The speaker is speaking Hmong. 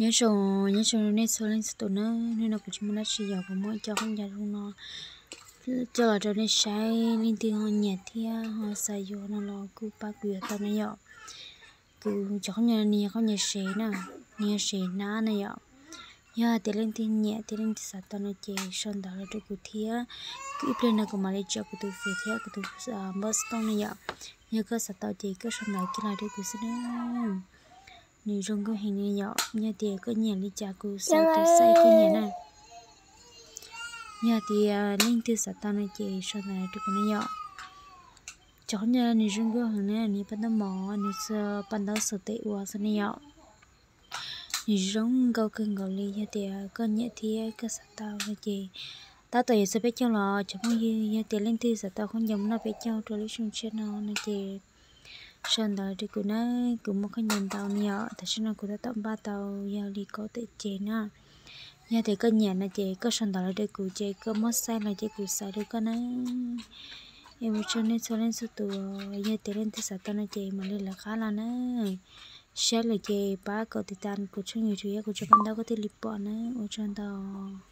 Nyob zoo, nyob zoo nej txhua leej txhua tus na. Hnub no kuv tsis muaj dab tsi yom, kuv muaj ib co khaub ncaws zoo no coj los rau nej saib, leej twg ho nyiam thiab ho xav yuav no los kuj pab kuv yuav tau na yom. Kuv cov khaub ncaws no nws yog khaub ncaws sev na, nws yog sev hnab na yom. Yog hais tias leej twg nyiam thiab leej twg xav tau no ces sau ntawv los rau kuv thiab. Kuv ib pliag no kuv mam li tso kuv tus Face thiab kuv tus npawb xov tooj na yom. Yog koj xav tau ces koj sau ntawv kiag los rau kuv xwb na. Nws zoo nkauj heev na yom. Yog tias koj nyiam li cas kuv xav tus size koj nyiam na. Yog tias leej twg xav tau no ces sau ntawv rau kuv na yom. Cov khaub ncaws nws zoo nkauj heev na, nws paj ntaub mov, nws txhua paj ntaub xaus tes ua xwb na yom. Nws zoo nkauj kawg nkaus li. Yog tias koj nyiam thiab koj xav tau no ces tab tom yuav txog peb caug los cov phooj ywg. Yog tias leej twg xav tau khaub ncaws mus noj peb caug rau lub xyoo tshiab no no ces sau ntawv rau kuv na. Kuv muaj khaub ncaws ntau na yom, tam sim no kuv tab tom npaj tau yog li kaum tawm cev na. Yog tias koj nyiam no ces koj sau ntawv los rau kuv ces koj muab size los ces kuv xaiv rau koj na. Es ua tsaug nej txhua leej txhua tus, yog tias leej twg xav tau no ces mam li lawv qab los na. Saib lawm ces pab kom tiv tas kuv tshooj YouTube thiab kuv tso paj ntaub koj thiaj li pom na. Ua tsaug ntau.